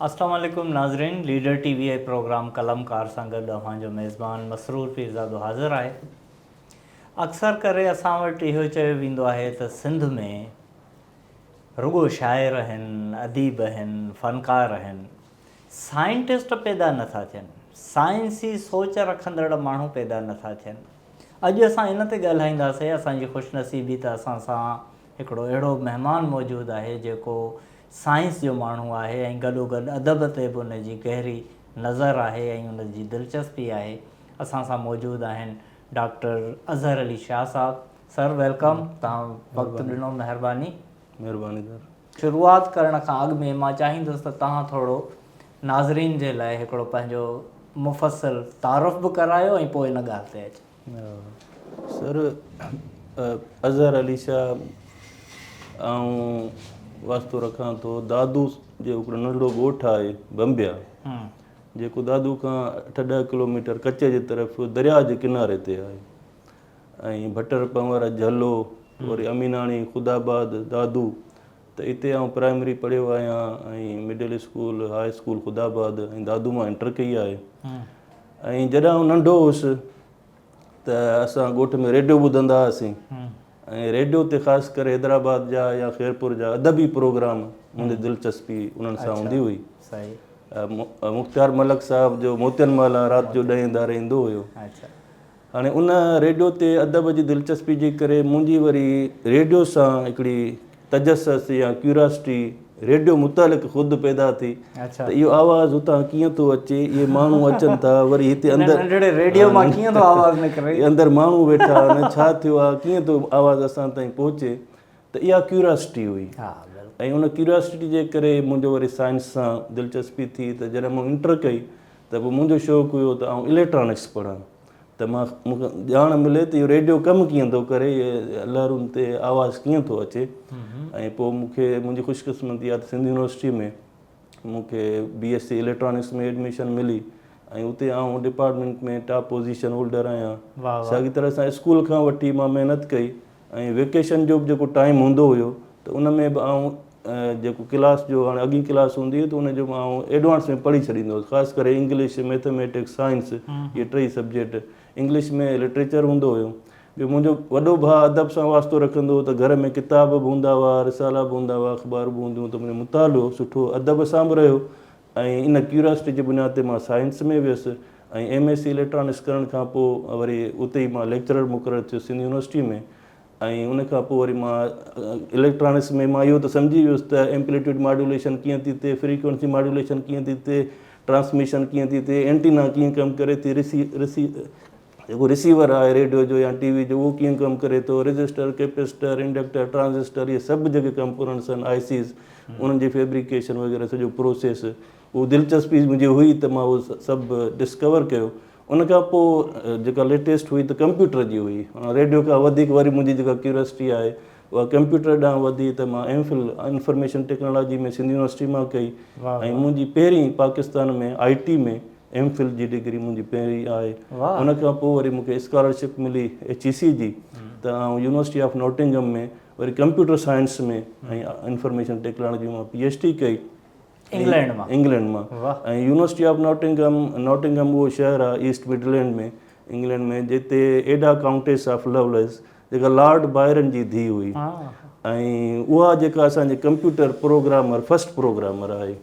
اسلام عليڪم ناظرين ليڊر ٽي وي ۽ پروگرام قلمڪار سان گڏ اوهان جو ميزبان مسرور پيرزادو حاضر آهي. اڪثر ڪري اسان وٽ اهو چيو ويندو آهي ته سنڌ ۾ رڳو شاعر آهن، اديب آهن، فنڪار آهن، سائنٽسٽ پيدا نٿا ٿين، سائنسي سوچ رکندڙ ماڻهو پيدا نٿا ٿين. اڄ اسان ان تي ڳالهائينداسين، اسان جي خوش نصيبي ته اسان سان هڪڙو اهڙو مهمان موجود آهي جيڪو سائنس جو ماڻهو آهي ۽ گڏوگڏ ادب تي به ان جي گهري نظر آهي ۽ ان جي دلچسپي آهي. اسان سان موجود آهن ڊاڪٽر اظهر علي شاهه صاحب. سر welcome, توهان وقت ڏنو مهرباني. مهرباني سر. شروعات ڪرڻ کان اڳ ۾ مان چاهيندس ته توهان ٿورو ناظرين جي لاء هڪڙو پنهنجو مفصل تعارف به ڪرايو ۽ پوء ان ڳالهه تي اچون. سر اظهر علي شاهه آئون واسطو رکان ٿو دادو جي هڪڙو ننڍڙو ڳوٺ آهي بمبيا جيڪو دادو کان اٺ ڏهه ڪلوميٽر ڪچي جي طرف درياء جي ڪناري تي آهي ۽ ڀٽر پنور جهلو وري اميناڻي خدا آباد دادو ته اتي آئون پرائمري پڙهيو آهيان ۽ middle school high school Khudabad ۽ Dadu مان انٽر ڪئي آهي ۽ جڏهن آئون ننڍو هوس ته اسان ڳوٺ ۾ ريڊيو ٻڌندا هئاسين ۽ ريڊيو تي خاص ڪري حيدرآباد جا يا خيرپور جا ادبي پروگرام منهنجي دلچسپي انهن سان هوندي هئي. مختيار ملڪ صاحب جو موتين مالا رات جو ڏهين ڌاري ايندو هيو. هاڻي ان ريڊيو تي ادب جي دلچسپي جي ڪري منهنجي وري ريڊيو سان هڪڙي تجسس يا ڪيوراسٽي ريڊيو متعلق خود پيدا ٿي ته اهو آواز هتان ڪيئن ٿو اچي، اهي ماڻهو اچن ٿا وري هتي اندر ننڍڙي ريڊيو مان ڪيئن ٿو آواز نڪري، اندر ماڻهو ويٺا آهن، ڇا ٿيو آهي، ڪيئن ٿو آواز اسان تائين پهچي، ته اها ڪيوراسٽي هئي ۽ ان ڪيوراسٽي جي ڪري منهنجو وري سائنس سان دلچسپي ٿي ته جڏهن مون انٽر ڪئي ته پوء منهنجو شوق هيو ته آئون اليڪٽرانڪس پڙهان ته مان مون کي ڄاڻ ملي ته اهو ريڊيو ڪم ڪيئن ٿو ڪري، اهي لهرن تي آواز ڪيئن ٿو اچي ۽ پوء مون کي منهنجي خوش قسمتي آهي ته سنڌ يونيورسٽي ۾ مون کي B S C electronics ۾ admission ملي ۽ اتي آئون ڊپارٽمينٽ ۾ ٽاپ پوزيشن هولڊر آهيان. ساڳي طرح سان اسڪول کان وٺي مان محنت ڪئي ۽ ويڪيشن جو به جيڪو ٽائيم هوندو هيو ته ان ۾ به آئون جيڪو ڪلاس جو هاڻي اڳين ڪلاس هوندي هئي ته ان جو آئون ايڊوانس ۾ پڙهي ڇڏيندو هوس خاص ڪري انگلش ميٿميٽڪس سائنس اهي ٽئي سبجيڪٽ انگلش ۾ لٽريچر هوندو هيو ٻيو منهنجو وڏو ڀاء ادب سان واسطو رکندو هو ته گهر ۾ ڪتاب به هوندا هئا رسالا به هوندا هئا اخبار به هونديون ته منهنجو مطالعو سٺو ادب سان به رهيو ۽ ان ڪيورياسٽي جي بنياد تي مان سائنس ۾ ويس ۽ ايم ايس سي اليڪٽرانڪس ڪرڻ کان پوء وري اتي ئي مان ليڪچرر مقرر ٿيس سنڌ يونيورسٽي ۾ ۽ ان کان پوء وري مان اليڪٽرانڪس ۾ مان اهو ته سمجهي ويس ته ايمپليٽيوڊ ماڊيوليشن ڪيئن ٿي ٿئي، فريڪوئنسي ماڊيوليشن ڪيئن ٿي ٿئي، ٽرانسميشن ڪيئن ٿي ٿئي، اينٽينا ڪيئن ڪم ڪري ٿي، رسي رسي جيڪو رسيور آهي ريڊيو جو يا ٽي وي جو اهو ڪيئن ڪم ڪري ٿو، ريزسٽر، ڪيپيسٽر، انڊڪٽر، ٽرانزسٽر اهي سڀ جيڪي ڪمپوننٽس آهن آء سيز انهن جي فيبريڪيشن وغيره سڄو پروسيس اهو دلچسپي منهنجي هئي ته مان اهو سڀ ڊسڪور ڪيو. ان کان پوء جيڪا ليٽيسٽ هئي ته ڪمپيوٽر جي هئي. ريڊيو کان وڌيڪ وري منهنجي جيڪا ڪيورياسٽي آهي اها ڪمپيوٽر ڏانهن وڌي ته مان M Phil information technology ۾ Sindh university مان ڪئي ۽ منهنجي پهرين پاڪستان ۾ آء ٽي ۾ ايم فل جي ڊگري منهنجي پهرين آهي. ان کان پوء وري مون کي اسڪالرشپ ملي ايڇ اي سي جي ته آئون يونيورسٽي آف نوٽنگم ۾ وري ڪمپيوٽر سائنس ۾ ۽ انفارميشن ٽيڪنالاجي مان پي ايڇ ڊي ڪئي. انگلينڊ مان انگلينڊ مان ۽ يونيورسٽي آف ناٽنگهم ناٽنگهم اهو شهر آهي ايسٽ مڊلينڊ ۾ انگلينڊ ۾ جتي ايڊا ڪائونٽيس آف لوليس جيڪا لارڊ بائرن جي ڌيء هئي ۽ اها جيڪا اسان جي ڪمپيوٽر پروگرامر فرسٽ پروگرامر آهي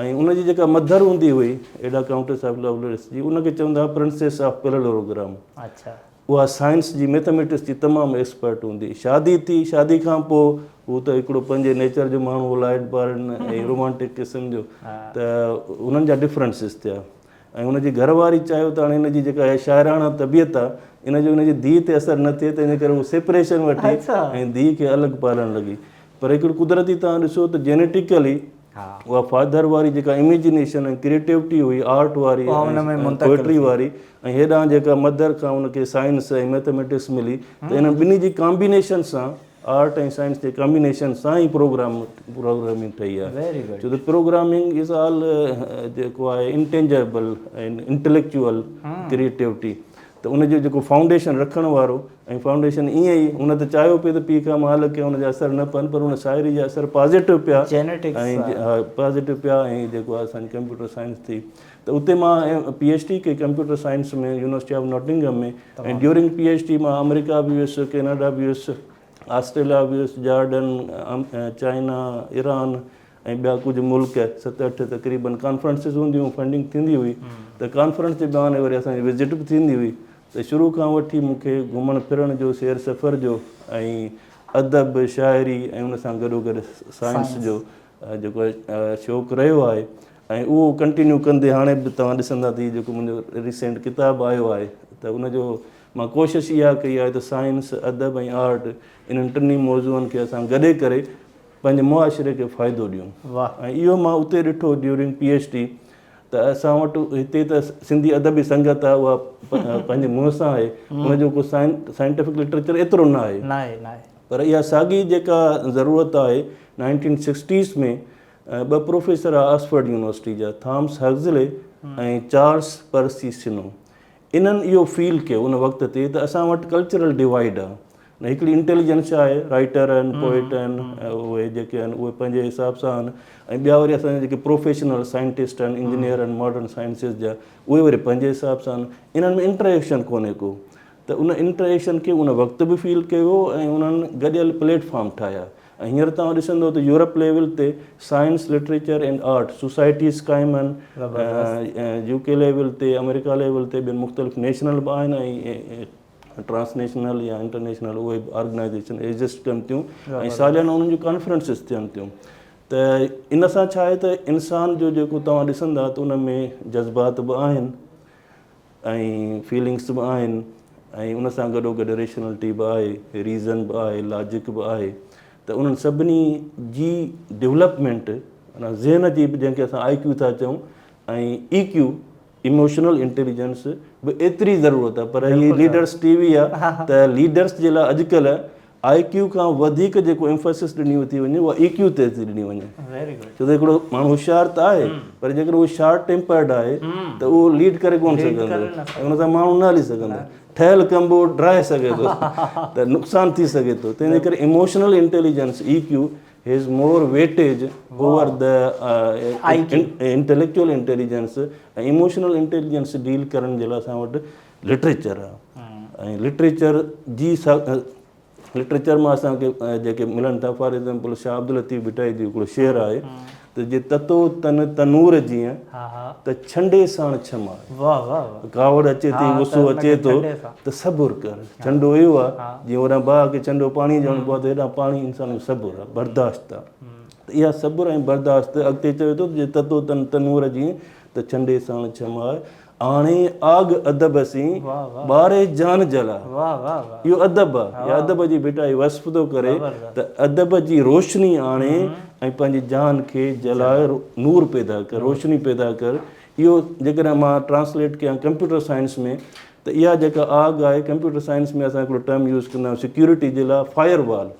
۽ ان جي جيڪا مڌر هوندي هئي ايڊا ڪائونٽيس آف لوليس جي ان کي چوندا هئا پرنسيس آف پيرلوگرام اڇا اها سائنس جي ميٿميٽڪس جي تمام ايڪسپرٽ هوندي هئي. شادي ٿي، شادي کان پوء هو ته هڪڙو پنهنجي نيچر جو ماڻهو هو لائيٽ بارن ۽ رومانٽڪ قسم جو ته انهن جا ڊفرنسز ٿيا ۽ هن جي گهر واري چاهيو ته هاڻي هن جي جيڪا اها شاعراڻا طبيعت آهي ان جو هن جي ڌيء تي اثر نه ٿئي تنهن جي ڪري هو سيپريشن وٺي ۽ ڌيء کي الڳ پالڻ لڳي پر هڪڙو قدرتي توهان ڏسو ته جينيٽيڪلي اها فادر واري جيڪا اميجنيشن ۽ ڪريٽيوٽي هئي آرٽ واري ۽ پوئٽري واري ۽ هيڏانهن جيڪا مدر کان ان کي سائنس ۽ ميٿميٽڪس ملي ته انهن ٻنهي جي ڪامبينيشن سان آرٽ ۽ سائنس جي ڪامبينيشن سان ئي پروگرام پروگرامنگ ٺهي آهي ڇو ته پروگرامنگ از آل جيڪو آهي انٽينجبل ۽ انٽليڪچوئل ڪريٽيوٽي. ته ان جو جيڪو فائونڊيشن رکڻ وارو ۽ فائونڊيشن ائين ئي هن ته چاهيو پئي ته پيء کان مان الڳ ڪيان ان جا اثر نه پون پر ان شاعري جا اثر پازيٽو پيا ۽ پازيٽو پيا ۽ جيڪو آهي اسان جي ڪمپيوٽر سائنس ٿي ته اتي مان پي ايڇ ڊي ڪئي computer science ۾ university of Nottingham ۾ ۽ during P H D مان آمريڪا به ويس ڪيناڊا به ويس آسٽريليا به ويس جارڊن چائنا ايران ۽ ٻيا ڪجهه ملڪ ست اٺ تقريبن ڪانفرنسز هونديون هيون فنڊنگ ٿيندي هئي ته ڪانفرنس جي بهاني وري اسان جي وزٽ به ٿيندي هئي ته شروع کان وٺي مون کي گهمڻ ڦرڻ جو سير سفر جو ۽ ادب شاعري ۽ ان سان گڏو گڏ سائنس جو جيڪو شوق رهيو آهي ۽ اهو ڪنٽينيو ڪندي هاڻي به توهان ڏسندا ته هي جيڪو منهنجو ريسينٽ ڪتاب آيو آهي ته ان جو مان ڪوشش اها ڪئي آهي ته سائنس ادب ۽ آرٽ انهن ٽنهي موضوعن کي اسان گڏي ڪري پنهنجي معاشري کي فائدو ڏيون ۽ اهو مان اتي ڏٺو ڊيورنگ پي ايڇ ڊي ته اسان وٽ هتي ته سنڌي ادبي سنگت آهي اها پنهنجي منهن سان آهي ان جو ڪو سائنٽيفڪ لٽريچر ايترو نه آهي پر اها ساڳي جيڪا ضرورت آهي نائنٽين سڪسٽيز ۾ ٻه پروفيسر آهي آڪسفرڊ يونيورسٽي جا ٿامس هگزلي ۽ چارلس پرسي سنو انهن اهو فيل ڪيو ان وقت تي ته اسان وٽ ڪلچرل ڊوائيڊ آهي نه هڪڙي انٽيليجنس آهي رائيٽر آهن پوئٽ آهن اهي جيڪي آهن اهي پنهنجي حساب سان آهن ۽ ٻيا وري اسان جا جيڪي پروفيشنل سائنٽسٽ آهن انجنيئر آهن ماڊرن سائنسز جا اهي وري پنهنجي حساب سان آهن انهن ۾ انٽر ايڪشن ڪونهي ڪو ته ان انٽر ايڪشن کي ان وقت به فيل ڪيو ويو ۽ انهن گڏيل پليٽ فارم ٺاهيا ۽ هينئر توهان ڏسندو ته يورپ ليول تي science, literature and art societies قائم آهن، يو ڪي ليول تي، آمريڪا ليول تي ٻين مختلف نيشنل به آهن ۽ ٽرانس نيشنل يا انٽرنيشنل اهي به آرگنائيزيشن ايگزسٽ ڪن ٿيون ۽ ساليانه انهن جون ڪانفرنسز ٿين ٿيون ته ان سان ڇا آهي ته انسان جو جيڪو توهان ڏسندا ته ان ۾ جذبات به آهن ۽ فيلنگس به آهن ۽ ان سان گڏو گڏ ريشنلٽي به آهي، ريزن به آهي، لاجڪ به آهي ته انهن سڀني جي ڊولپمينٽ معنيٰ ذهن جي به جنهن کي اسان آء ڪيو ٿا چئون ۽ اي ڪيو ايموشنل انٽيليجنس به ايتري ضرورت آهي پر هي ليڊرس ٽي وي آهي ته ليڊرس جي لاء اڄڪلهه آء ڪيو کان وڌيڪ جيڪو ايمفسس ڏني ٿي وڃي اها اي ڪيو تي ٿي ڏني وڃي ڇو ته هڪڙو ماڻهو هوشيار ته آهي پر جيڪڏهن اهو شارٽ ٽيمپرڊ آهي ته اهو ليڊ ڪري ڪونه سگهندو ۽ ان سان ماڻهو نه هلي سگهندو ٺهيل ڪم به اهو ڊاهي سگهي ٿو ته نقصان ٿي سگهي ٿو تنهن جي ڪري emotional intelligence E Q has more weightage over the intellectual intelligence ۽ emotional intelligence deal ڪرڻ جي لاء اسان وٽ لٽريچر آهي ۽ لٽريچر جي لٽريچر مان اسان کي جيڪي ملن ٿا فار ايگزامپل شاهه عبداللطيف ڀٽائي جو هڪڙو شعر آهي ته جي تتو تن تنور جيئن ته ڇنڊي ساڻ ڇم آهي ڪاوڙ اچي ٿي غصو اچي ٿو ته صبر ڪر ڇنڊو اهو آهي جيئن هوڏانهن باهه کي ڇنڊو پاڻي جو هڻبو آهي ته هيڏانهن پاڻي انسان جو صبر آهي برداشت آهي ته اها صبر ۽ برداشت اڳتي چوي ٿو ته جي تتو تن تنور جيئن ته ڇنڊي ساڻ ڇم آهي آڻي آگ ادب سين، ٻاري جان جلا. اهو ادب آ، يا ادب جي ڀٽائي وصف ٿو ڪري ته ادب جي روشني آڻي ۽ پنهنجي جان کي جلائي نور پيدا ڪر، روشني پيدا ڪر. اهو جيڪڏهن مان ٽرانسليٽ ڪيان ڪمپيوٽر سائنس ۾ ته اها جيڪا آگ آهي ڪمپيوٽر سائنس ۾ اسان هڪڙو ٽرم يوز ڪندا آهيون سيڪيورٽي جي لاء فائر وال.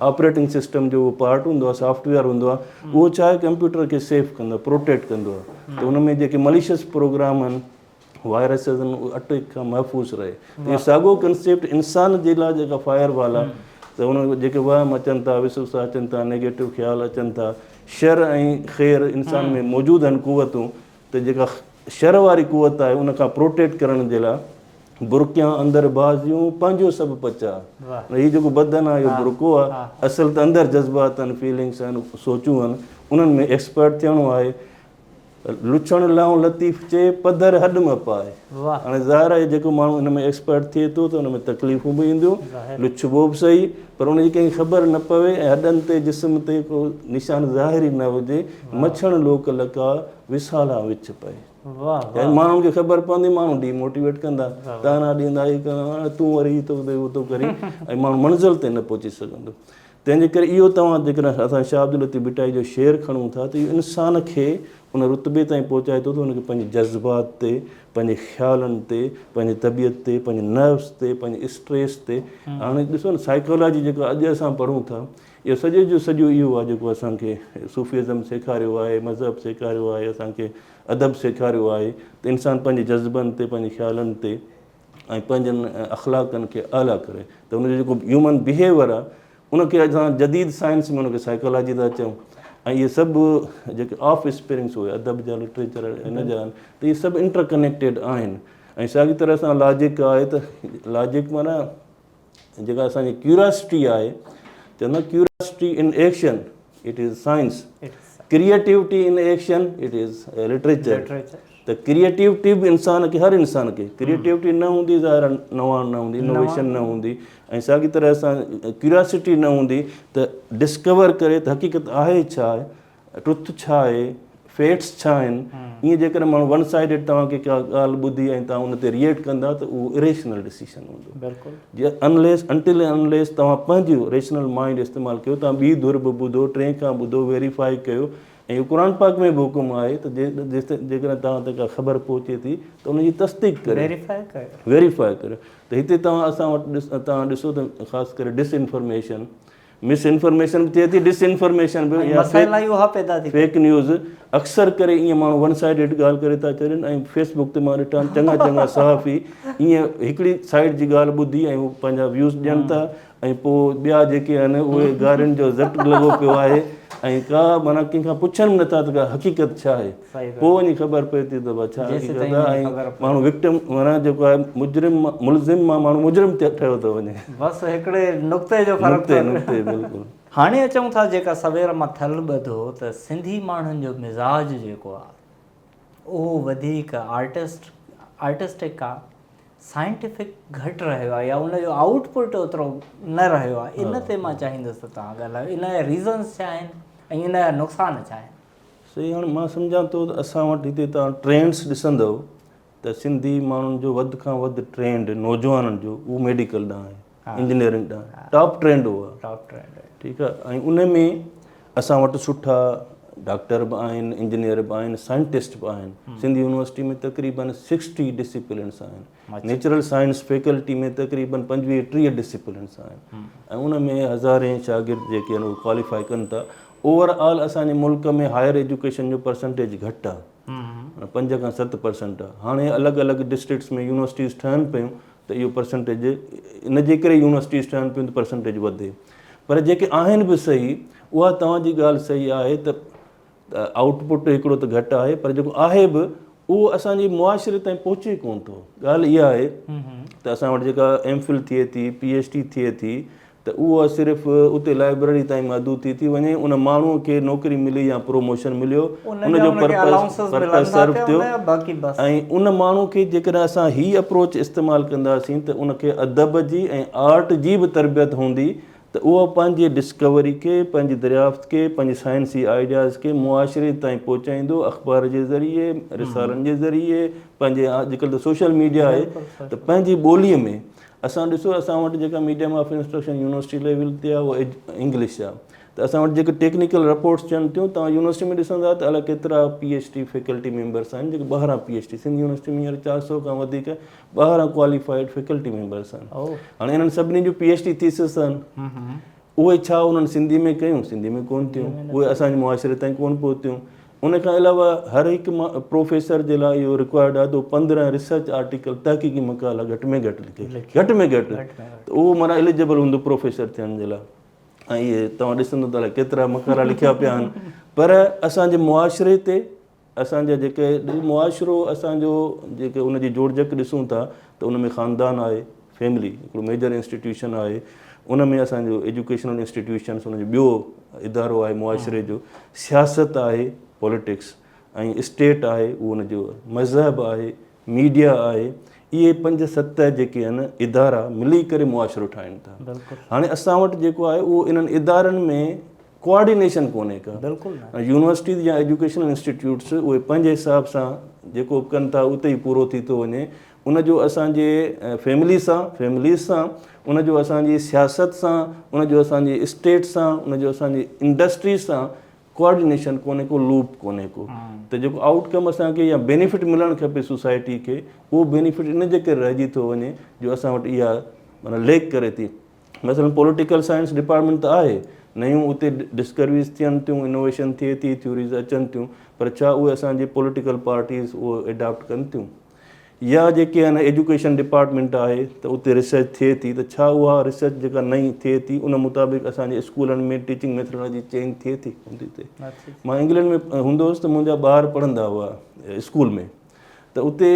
آپريٽنگ سسٽم جو اهو پارٽ هوندو آهي سافٽ ويئر هوندو آهي اهو ڇا آهي ڪمپيوٽر کي سيف ڪندو آهي پروٽيڪٽ ڪندو آهي ته ان ۾ جيڪي مليشس پروگرام آهن وائرسز آهن اهي اٽيڪ کان محفوظ رهي ته اهو ساڳو ڪنسيپٽ انسان جي لاء جيڪا فائر وال آهي ته ان جيڪي وهم اچن ٿا وسوسا اچن ٿا نيگيٽو خيال اچن ٿا شر ۽ خير انسان ۾ موجود آهن قوتون ته جيڪا شر واري قوت آهي ان کان پروٽيڪٽ ڪرڻ جي لاء برقيان اندر بازيون پنهنجو سڀ پچاء. هي جيڪو بدن آهي اهو برقعو آهي اصل ته اندر جذبات آهن فيلنگس آهن سوچون آهن انهن ۾ ايڪسپرٽ ٿيڻو آهي. لڇڻ لائون لطيف چئي پڌر هڏ م پاء. هاڻي ظاهر آهي جيڪو ماڻهو ان ۾ ايڪسپرٽ ٿئي ٿو ته ان ۾ تڪليفون به اينديون لڇبو به سهي پر ان جي ڪنهن کي خبر نه پوي ۽ هڏن تي جسم تي ڪو نشان ظاهر ئي نه هجي مڇڻ لوڪ لڪاء وسالا وچ پئي. يعني ماڻهن کي خبر پوندي ماڻهو ڊي موٽيويٽ ڪندا طعنا ڏيندا هي ڪندا تون وري هي ٿو ڪرين هو ٿو ڪرين ۽ ماڻهو منزل تي نه پهچي سگهندو تنهن جي ڪري اهو توهان جيڪڏهن اسان شاهه عبداللطيف ڀٽائي جو شعر کڻون ٿا ته اهو انسان کي ان رتبي تائين پهچائي ٿو ته ان کي پنهنجي جذبات تي پنهنجي خيالن تي پنهنجي طبيعت تي پنهنجي نفس تي پنهنجي اسٽريس تي هاڻي ڏسو نه سائيڪالاجي جيڪا اڄ اسان پڙهون ٿا اهو سڄو جو سڄو اهو آهي جيڪو اسان کي صوفيزم سيکاريو آهي، مذهب سيکاريو آهي، اسان کي ادب سيکاريو آهي ته انسان پنهنجي جذبن تي، پنهنجي خيالن تي ۽ پنهنجن اخلاقن کي اعليٰ ڪري ته ان جو جيڪو هيومن بهيويئر آهي ان کي اسان جديد سائنس ۾ ان کي سائيڪالاجي ٿا چئون ۽ اهي سڀ جيڪي آف اسپرنگس اهي ادب جا لٽريچر ان جا آهن ته اهي سڀ انٽر ڪنيڪٽيڊ آهن ۽ ساڳي طرح سان لاجڪ آهي ته لاجڪ معنيٰ جيڪا اسان جي ڪيوراسٽي آهي چوندا curiosity in action it is science creativity in action it is literature ته ڪريئيٽوٽي به انسان کي هر انسان کي ڪريئيٽوٽي نه هوندي ظاهر آهي نواڻ نه هوندي انوويشن نه هوندي ۽ ساڳي طرح سان ڪيورياسٽي نه هوندي ته ڊسڪور ڪري ته حقيقت آهي ڇا ٽروٿ ڇا آهي فيڪٽس ڇا آهن ائين جيڪڏهن ماڻهو ون سائيڊڊ توهان کي ڪا ڳالهه ٻڌي ۽ توهان ان تي ريئيڪٽ ڪندا ته اهو اريشنل ڊسيشن هوندو بلڪل جي انليس انٽل انليس توهان پنهنجو ريشنل مائنڊ استعمال ڪيو توهان ٻي ڌر به ٻڌو ٽئين کان ٻڌو ويريفائي ڪيو ۽ اهو قرآن پاڪ ۾ به حڪم آهي ته جيڪڏهن توهان تي ڪا خبر پهچي ٿي ته ان جي تصديق ڪريو ويريفائي ڪريو ويريفائي ڪريو ته هتي توهان اسان وٽ توهان ڏسو ته خاص ڪري ڊس انفارميشن مس انفارميشن به ٿئي ٿي ڊس انفارميشن به يا مسئلا ئي اها پيدا ٿي فيڪ نيوز اڪثر ڪري ائين ماڻهو ون سائيڊڊ ڳالهه ڪري ٿا ڇڏين ۽ فيس بڪ تي مان ڏٺا آهن چڱا چڱا صحافي ائين هڪڙي سائيڊ جي ڳالهه ٻڌي ۽ هو پنهنجا ويوز ڏين ٿا ۽ پوء ٻيا جيڪي آهن اهي گارين جو زٽ لڳو پيو آهي ۽ ڪا معنيٰ ڪنهن کان پڇن به نٿا ته ڪا حقيقت ڇا آهي پوء وڃي خبر پئي ٿي ته ڀا ڇا حقيقت آهي ۽ ماڻهو وڪٽم معنيٰ جيڪو آهي مجرم ملزم مان ماڻهو مجرم ٺهيو ٿو وڃي. بس هڪڙي نقطي جو فرق نقطي نقطي بلڪل. هاڻي اچون ٿا جيڪا سوير مان ٿل ٻڌو ته سنڌي ماڻهن جو مزاج جيڪو آهي اهو وڌيڪ آرٽسٽ آرٽسٽڪ آهي سائنٽيفڪ گهٽ رهيو آهي يا ان جو آئوٽ پٽ اوترو نه رهيو آهي ان تي مان چاهيندس ته توهان ڳالهايو ان جا ريزنس ڇا آهن ۽ ان جا نقصان ڇا آهن. صحيح هاڻي مان سمجهان ٿو ته اسان وٽ هتي توهان ٽرينڊس ڏسندؤ ته سنڌي ماڻهن جو وڌ کان وڌ ٽرينڊ نوجوانن جو اهو ميڊيڪل ڏانهن آهي انجنيئرنگ ڏانهن ٽاپ ٽرينڊ اهو آهي ٽاپ ٽرينڊ ٺيڪ آهي ۽ ان ۾ اسان وٽ سٺا ڊاڪٽر به آهن انجنيئر به آهن سائنٽسٽ به آهن سنڌ يونيورسٽي ۾ تقريبن سڪسٽي ڊسيپلنس آهن نيچرل سائنس فيڪلٽي ۾ تقريبن 25 30 ڊسيپلنس آهن ۽ ان ۾ هزارين شاگرد جيڪي آهن اهي ڪواليفائي ڪن ٿا اوور آل اسان جي ملڪ ۾ هائر ايجوڪيشن جو پرسنٽيج گهٽ آهي 5 کان 7% آهي هاڻي الڳ الڳ ڊسٽرڪٽس ۾ يونيورسٽيز ٺهن پيون ته اهو پرسنٽيج ان جي ڪري يونيورسٽيز ٺهن پيون ته پرسنٽيج وڌي پر جيڪي آهن به صحيح اها توهان جي ڳالهه صحيح آهي ته آئوٽ پٽ هڪڙو ته گهٽ آهي پر جيڪو آهي به اهو اسان جي معاشري تائين پهچي ڪونه ٿو. ڳالهه اها آهي ته اسان وٽ جيڪا ايم فل ٿئي ٿي، پي ايڇ ڊي ٿئي ٿي ته اها صرف اتي لائبريري تائين محدود ٿي ٿي وڃي، ان ماڻهوء کي نوڪري ملي يا پروموشن مليو ان جو پرپز پرپز سرو ٿيو ۽ ان ماڻهو کي جيڪڏهن اسان هي اپروچ استعمال ڪنداسين ته ان کي ادب جي ۽ آرٽ جي به تربيت هوندي ته اهو پنهنجي ڊسڪوري کي، پنهنجي دريافت کي، پنهنجي سائنسي آئيڊياز کي معاشري تائين پهچائيندو، اخبار جي ذريعي، رسالن جي ذريعي، پنهنجي اڄڪلهه ته سوشل ميڊيا آهي ته پنهنجي ٻوليء ۾ اسان ڏسو اسان وٽ جيڪا medium of instruction university level تي آهي اها انگلش آهي ته اسان وٽ جيڪي ٽيڪنيڪل رپورٽس ٿين ٿيون توهان يونيورسٽي ۾ ڏسندا ته الائي ڪيترا P H D faculty members آهن جيڪي ٻاهران P H D Sindh university ۾ هينئر 400 کان وڌيڪ ٻاهران ڪواليفائيڊ فيڪلٽي ميمبرس آهن هاڻي انهن سڀني جون پي ايڇ ڊي ٿيسز آهن اهي ڇا انهن سنڌي ۾ ڪيون سنڌي ۾ ڪون ٿيون اهي اسان جي معاشري تائين ڪون پهتيون ان کان علاوه هر هڪ پروفيسر جي لاء اهو رڪوائرڊ آهي ته 15 ريسرچ آرٽيڪل تحقيقي مقالا گهٽ ۾ گهٽ لکي گهٽ ۾ گهٽ ته اهو معنيٰ اليجبل هوندو پروفيسر ٿيڻ جي لاء ۽ اهي توهان ڏسندو ته الائي ڪيترا مقالا لکيا پيا آهن پر اسان جي معاشري تي اسان جا جيڪي معاشرو اسان جو جيڪي ان جي جوڙجڪ ڏسون ٿا ته ان ۾ خاندان آهي فيملي هڪڙو ميجر انسٽيٽيوشن آهي ان ۾ اسان جو ايجوڪيشنل انسٽيٽيوشنس ان جو ٻيو ادارو آهي معاشري جو سياست آهي پوليٽڪس ۽ اسٽيٽ آهي اهو ان جو مذهب آهي ميڊيا آهي اهي پنج ست جيڪي آهن ادارا ملي ڪري معاشرو ٺاهين ٿا هاڻي اسان وٽ جيڪو آهي اهو انهن ادارن ۾ ڪوآرڊينيشن ڪونهي ڪا بلڪل نه يونيورسٽيز يا ايجوڪيشنل انسٽيٽيوٽس اهي پنهنجي حساب سان جيڪو به ڪن ٿا اتي ئي پورو ٿي ٿو وڃي ان جو اسان جي فيملي سان فيمليز سان ان جو اسان جي سياست سان ان جو اسان جي اسٽيٽ سان ان جو اسان جي انڊسٽري سان ڪوآرڊينيشن ڪونهي ڪو لوپ ڪونهي ڪو ته جيڪو آئوٽ ڪم اسان کي يا بينيفٽ ملڻ کپي سوسائٽي کي اهو بينيفٽ ان جي ڪري رهجي ٿو وڃي جو اسان وٽ اها معنيٰ ليڪ ڪري ٿي مثلا پوليٽيڪل سائنس ڊپارٽمينٽ ته آهي نيون اتي ڊسڪوريز ٿين ٿيون انوويشن ٿئي ٿي ٿيوريز اچن ٿيون پر ڇا اهي اسان جي پوليٽيڪل پارٽيز اهو اڊاپٽ ڪن ٿيون يا جيڪي آهن ايجوڪيشن ڊپارٽمينٽ آهي ته اتي ريسرچ ٿئي ٿي ته ڇا اها ريسرچ جيڪا نئين ٿئي ٿي ان مطابق اسان جي اسڪولن ۾ ٽيچنگ ميٿڊالاجي چينج ٿئي ٿي هوندي ٿئي. مان انگلينڊ ۾ هوندو هوس ته منهنجا ٻار پڙهندا هئا اسڪول ۾ ته اتي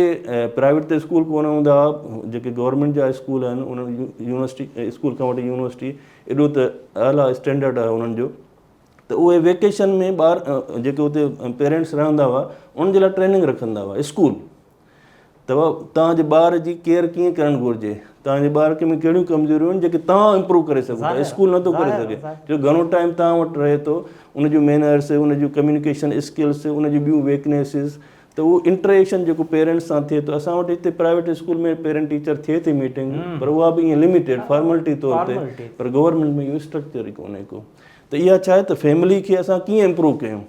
پرائيويٽ ته اسڪول ڪونه هوندا هئا جيڪي گورنمينٽ جا اسڪول آهن انهن يونيورسٽي اسڪول کان وٺي يونيورسٽي ايڏو ته اعليٰ اسٽينڊرڊ آهي انهن جو ته اهي ويڪيشن ۾ ٻار جيڪي اتي پيرنٽس رهندا هئا انهن جي لاء ٽريننگ رکندا هئا اسڪول ته توهان جي ٻار جي ڪيئر ڪيئن ڪرڻ گهرجي توهان جي ٻار کي ۾ ڪهڙيون ڪمزوريون آهن جيڪي توهان امپروو ڪري سگهو ٿا اسڪول نٿو ڪري سگهي جو گهڻو ٽائيم توهان وٽ رهي ٿو ان جون مينرس ان جون ڪميونيڪيشن اسڪلس ان جون ٻيون ويڪنيسز ته اهو انٽر ايڪشن جيڪو پيرنٽس سان ٿئي ٿو اسان وٽ هتي پرائيويٽ اسڪول ۾ پيرنٽ ٽيچر ٿئي ٿي ميٽنگ پر اها به ائين لميٽيڊ فارملٽي طور تي پر گورنمينٽ ۾ اهو اسٽرڪچر ئي ڪونهي ڪو ته اها ڇا آهي ته فيملي کي اسان ڪيئن امپروو ڪيون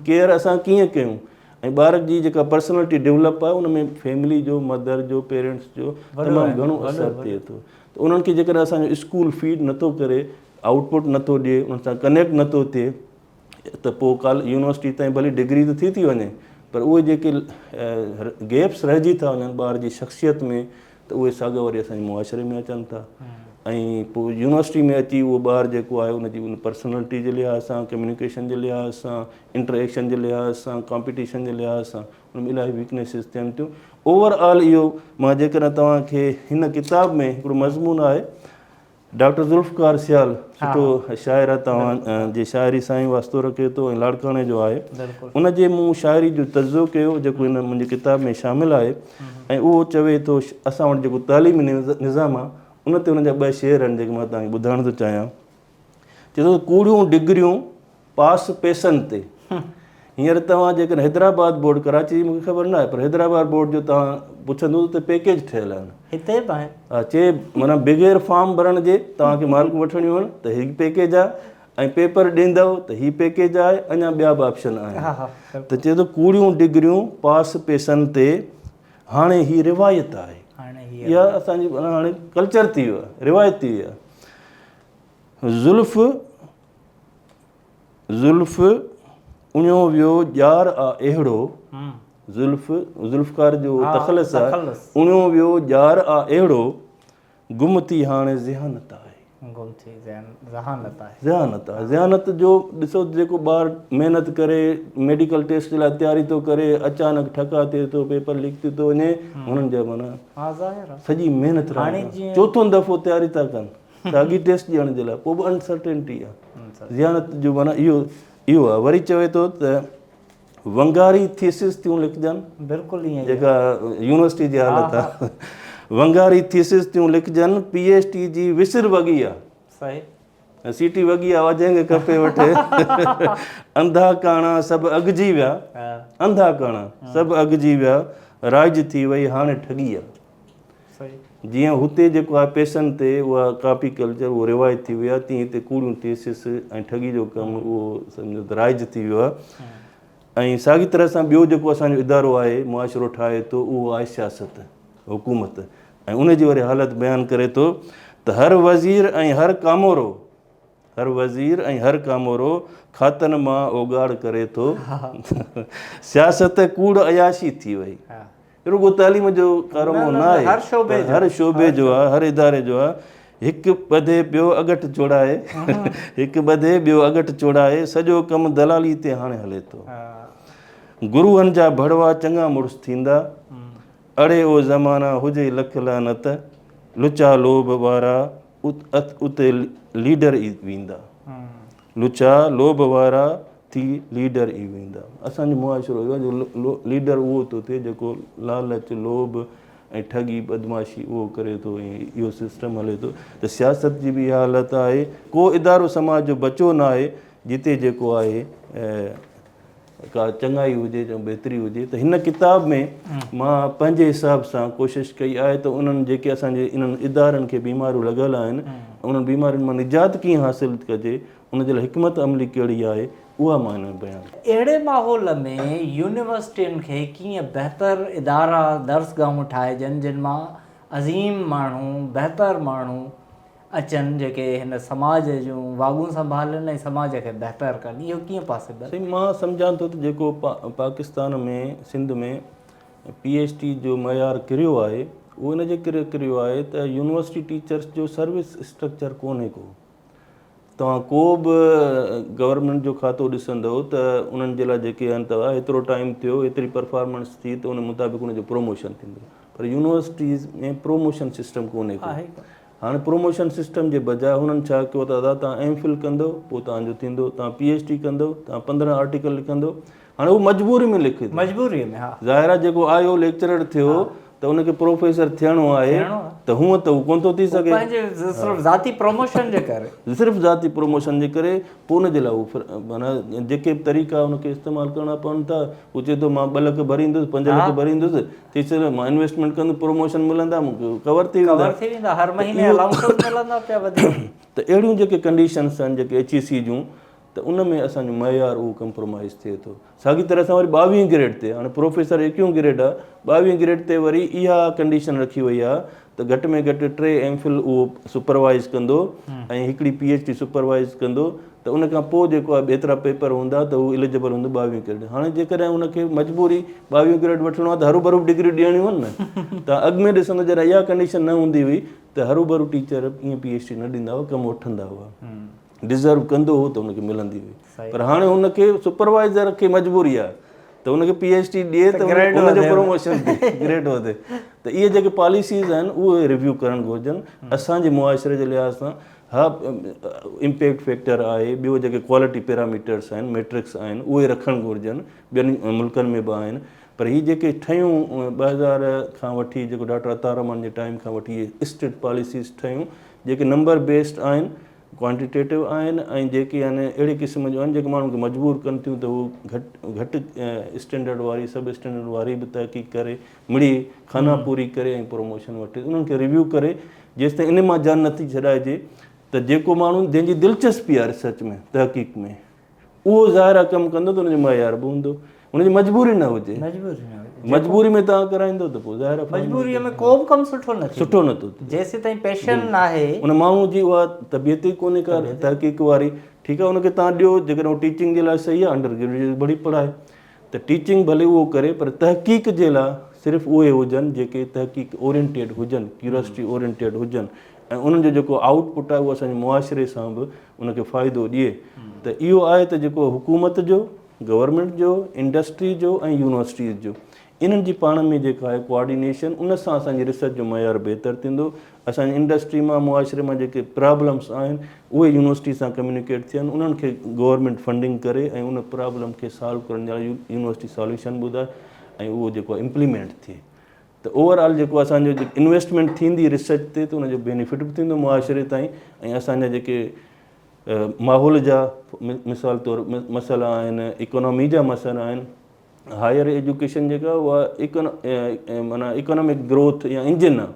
ڪيئر اسان ڪيئن ڪيون ۽ ٻار جي جيڪا پرسنالٽي ڊولپ آهي ان ۾ فيملي جو مدر جو پيرنٽس جو تمام گهڻو اثر ٿئي ٿو ته انهن کي جيڪڏهن اسان جو اسڪول فيڊ نٿو ڪري آئوٽ پٽ نٿو ڏئي انهن سان ڪنيڪٽ نٿو ٿئي ته پوء ڪال يونيورسٽي تائين ڀلي ڊگري ته ٿي ٿي وڃي پر اهي جيڪي گيپس رهجي ٿا وڃن ٻار جي شخصيت ۾ ته اهي ساڳا وري اسان جي معاشري ۾ اچن ٿا ۽ پوء يونيورسٽي ۾ اچي اهو ٻار جيڪو آهي ان جي ان پرسنالٽي جي لحاظ سان ڪميونيڪيشن جي لحاظ سان انٽر ايڪشن جي لحاظ سان ڪامپيٽيشن جي لحاظ سان ان ۾ الاهي ويڪنيسز ٿين ٿيون اوور آل اهو مان جيڪڏهن توهان کي هن ڪتاب ۾ هڪڙو مضمون آهي ڊاڪٽر ذوالفقار سيال سٺو شاعر آهي توهان جي شاعري سان ئي واسطو رکي ٿو ۽ لاڙڪاڻي جو آهي ان جي مون شاعري جو تجزيو ڪيو جيڪو هن منهنجي ڪتاب ۾ شامل آهي ۽ اهو چوي ٿو اسان وٽ جيڪو تعليمي نظام آهي ان تي ان جا ٻه شعر آهن جيڪي مان توهان کي ٻڌائڻ ٿو چاهيان چئي ٿو ڪوڙيون ڊگريون پاس پئسن تي. هينئر توهان جيڪڏهن حيدرآباد بورڊ ڪراچي جي مونکي خبر ناهي پر حيدرآباد بورڊ جو توهان پڇندو ته پيڪيج ٺهيل آهن. هتي به آهن. ها چي معنيٰ بغير فارم ڀرڻ جي توهان کي مارڪون وٺڻيون آهن ته هي پيڪيج آهي ۽ پيپر ڏيندؤ ته هي پيڪيج آهي اڃا ٻيا به آپشن آهن ته چئي ٿو ڪوڙيون ڊگريون پاس پئسن تي هاڻي هي روايت آهي. اها اسان جي هاڻي ڪلچر ٿي ويو آهي روايت ٿي وئي آهي. زلف زلف اڻيو ويو ڄار آ اهڙو زلف ذوالفقار جو تخلص آ اڻيو ويو ڄار آ اهڙو گم ٿي هاڻي ذهانت آهي گم ٿي ذهانت آهي ذهانت آهي ذهانت جو ڏسو جيڪو ٻار محنت ڪري ميڊيڪل ٽيسٽ جي لاء تياري ٿو ڪري اچانڪ ٺڪا ٿئي ٿو پيپر ليڪ ٿي ٿو وڃي هنن جا معنيٰ سڄي محنت چوٿون دفعو تياري ٿا ڪن ساڳي ٽيسٽ ڏيڻ جي لاء پوء به انسرٽينٽي آهي ذهانت جو معنيٰ اهو اهو آهي وري چوي ٿو ته ونگاري ٿيسز ٿيون لکجن بلڪل ائين جيڪا يونيورسٽي جي حالت آهي ونگاري ٿيسز ٿيون لکجن پي ايڇ ڊي جي وسر وڳي آهي صحيح سيٽي وڳي آهي جنهن کي کپي وٺي انڌا ڪاڻا سڀ اگجي ويا انڌا ڪاڻا سڀ اگجي ويا رائج ٿي وئي هاڻي ٺڳي آهي جيئن هتي جيڪو آهي پئسن تي اها ڪاپي ڪلچر اهو روايت ٿي وئي آهي تيئن هتي ڪوڙيون ٿيسز ۽ ٺڳي جو ڪم اهو سمجهو ته رائج ٿي ويو آهي ۽ ساڳي طرح سان ٻيو جيڪو اسان جو ادارو آهي معاشرو ٺاهي ٿو اهو آهي سياست حڪومت ۽ ان جي وري حالت بيان ڪري ٿو ته هر وزير ۽ هر ڪامورو هر وزير ۽ هر ڪامورو کاتن مان اوڳاڙ ڪري ٿو. سياست ڪوڙ عياشي ٿي وئي. رڳو تعليم جو ڪارنامو نه آهي پر هر شعبي جو آهي، هر اداري جو آهي. هڪ ٻڌي ٻيو اڳٺ چوڙائي، هڪ ٻڌي ٻيو اڳٺ چوڙائي، سڄو ڪم دلالي تي هاڻي هلي ٿو. گروهن جا ڀڙوا چڱا مڙس ٿيندا. اڙي او زمانا هجئي لک لعنت، لچا لوڀ وارا اتي ليڊر ئي ويندا. لچا لوڀ وارا ٿي ليڊر ئي ويندا. اسان جو معاشرو اهو آهي جو ليڊر اهو ٿو ٿئي جيڪو لالچ، لوڀ ۽ ٺڳي بدمعاشي اهو ڪري ٿو ۽ اهو سسٽم هلي ٿو ته سياست جي به اها حالت آهي. ڪو ادارو سماج جو بچو نه آهي جتي جيڪو آهي ڪا چڱائي هجي يا بهتري هجي ته هن ڪتاب ۾ مان پنهنجي حساب سان ڪوشش ڪئي آهي ته انهن جيڪي اسان جي انهن ادارن کي بيماريون لڳل آهن انهن بيمارين مان نجات ڪيئن حاصل ڪجي ان جي لاء حڪمت عملي ڪهڙي آهي اها مان هن ۾ بيان اهڙي ماحول ۾ يونيورسٽين کي ڪيئن بهتر ادارا درسگاهون ٺاهجن جن مان عظيم ماڻهو بهتر ماڻهو اچن جيڪي هن سماج جون واڳون سنڀالين ۽ سماج کي بهتر ڪن اهو ڪيئن پاسيبل؟ سائين مان سمجهان ٿو ته جيڪو Pakistan ۾ Sindh ۾ P H D جو معيار ڪريو آهي اهو ان جي ڪري ڪريو آهي ته يونيورسٽي ٽيچرس جو سروس اسٽرڪچر ڪونهي ڪو. توهان ڪو به گورنمينٽ جو کاتو ڏسندؤ ته انهن جي لاء جيڪي آهن ته هيترو ٽائيم ٿيو هيتري پرفارمنس ٿي ته ان مطابق ان جو پروموشن ٿيندو پر يونيورسٽيز ۾ پروموشن سسٽم ڪونهي ڪو. هاڻي پروموشن سسٽم جي بجاء هنن ڇا ڪيو ته ادا توهان ايم فل ڪندؤ پوء توهان جو ٿيندو، توهان پي ايڇ ڊي ڪندؤ، توهان 15 آرٽيڪل لکندؤ، هاڻي هو مجبوري ۾ لکي ٿو. مجبوري ۾ ها. ظاهر آهي جيڪو آيو ليڪچرر ٿيو ته ان کي پروفيسر ٿيڻو آهي ته هونء ته هو ڪونه ٿو ٿي سگهي. پنهنجي صرف ذاتي پروموشن جي ڪري. صرف ذاتي پروموشن جي ڪري پوء ان جي لاء هو معنيٰ جيڪي به طريقا ان کي استعمال ڪرڻا پون ٿا، هو چئي ٿو مان 2 لک ڀريندس، 5 لک ڀريندس، ٿي سگهي مان انويسٽمينٽ ڪندس پروموشن ملندا مون کي ڪور ٿي ويندا. ڪور ٿي ويندا هر مهيني الائونسز ملندا پيا وڌيڪ. ته اهڙيون جيڪي ڪنڊيشنس آهن جيڪي ايڇ اي سي جون ته ان ۾ اسان جو معيار اهو ڪمپرومائز ٿئي ٿو. ساڳي طرح سان وري ٻاويهين گريڊ تي هاڻي پروفيسر ايڪيهون گريڊ آهي ٻاويهين گريڊ تي وري اها ڪنڊيشن رکي وئي آهي ته گهٽ ۾ گهٽ 3 ايم فل اهو سپروائز ڪندو ۽ هڪڙي پي ايڇ ڊي سپروائز ڪندو ته ان کان پوء جيڪو آهي ايترا پيپر هوندا ته هو اليجبل هوندو ٻاويهون گريڊ. هاڻي جيڪڏهن ان کي مجبوري ٻاويهون گريڊ وٺڻو آهي ته هروڀرو به ڊگريون ڏيڻيون آهن نه. ته اڳ ۾ ڏسندو جڏهن اها ڪنڊيشن نه هوندي هئي ته هروڀرو ٽيچر ائين پي ايڇ ڊي نه ڏيندا هئا، ڪم وٺندا هئا. ڊزرو ڪندو هو ته ان کي ملندي هئي. پر هاڻي هن کي سپروائزر کي مجبوري آهي ته ان کي پي ايڇ ڊي ڏئي ته ان جو پروموشن ٿئي، گريڊ وڌي. ته اهي جيڪي پاليسيز آهن اهي ريويو ڪرڻ گهرجن اسان جي معاشري جي لحاظ سان. ها امپيڪٽ فيڪٽر آهي ٻيو جيڪي ڪوالٽي پيراميٽرس آهن ميٽرڪس آهن اهي رکڻ گهرجن ٻين ملڪن ۾ به آهن پر هي جيڪي ٺهيون 2000 کان وٺي جيڪو ڊاڪٽر عطا الرحمان جي ٽائيم کان وٺي اهي اسٽرڪٽ پاليسيز ٺهيون جيڪي نمبر بيسڊ آهن ڪوانٽيٽيٽو آهن ۽ جيڪي آهن اهڙي قسم جون آهن جيڪي ماڻهن کي مجبور ڪن ٿيون ته هو گهٽ گهٽ اسٽينڊرڊ واري سب اسٽينڊرڊ واري به تحقيق ڪري مڙئي خانه پوري ڪري ۽ پروموشن وٺي انهن کي ريويو ڪري جيستائين ان مان جان نٿي ڇڏائجي ته جيڪو ماڻهو جنهن جي دلچسپي آهي ريسرچ ۾ تحقيق ۾ اهو ظاهر آهي ڪم ڪندو ته ان جو معيار به هوندو ان جي مجبوري نه هجي مجبوري نه هجي مجبوري ۾ توهان ڪرائيندو ته پوء ظاهر آهي مجبوري ۾ ڪو به ڪم سٺو نه ٿيندو سٺو نه ٿو ٿئي جيسين تائين پيشن ناهي ان ماڻهو جي اها طبيعت ئي ڪونهي ڪا تحقيق واري ٺيڪ آهي ان کي توهان ڏيو جيڪڏهن هو ٽيچنگ جي لاء صحيح آهي انڊر گريجوئيٽ ڀلي پڙهائي ته ٽيچنگ ڀلي اهو ڪري پر تحقيق جي لاء صرف اهي هجن جيڪي تحقيق اورينٽيڊ هجن، ڪيورياسٽي اورينٽيڊ هجن ۽ انهن جو جيڪو آئوٽ پٽ آهي اهو اسان جي معاشري سان به ان کي فائدو ڏئي ته اهو آهي ته جيڪو حڪومت جو، گورنمينٽ جو، انڊسٽري جو ۽ يونيورسٽيز جو انهن جي پاڻ ۾ جيڪا آهي ڪوآرڊينيشن ان سان اسان جي ريسرچ جو معيار بهتر ٿيندو اسان جي انڊسٽري مان معاشري مان جيڪي پرابلمس آهن اهي يونيورسٽي سان ڪميونيڪيٽ ٿين انهن کي گورنمينٽ فنڊنگ ڪري ۽ ان پرابلم کي سالو ڪرڻ جي لاء يونيورسٽي ساليوشن ٻڌائي ۽ اهو جيڪو آهي امپليمينٽ ٿئي ته اوور آل جيڪو اسان جو انويسٽمينٽ ٿيندي ريسرچ تي ته ان جو بينيفٽ به ٿيندو معاشري تائين ۽ اسان جا جيڪي ماحول جا مثال طور مسئلا آهن اڪانامي جا مسئلا آهن هائير ايجوڪيشن جيڪا اها معنيٰ اڪانامڪ گروٿ يا انجن آهي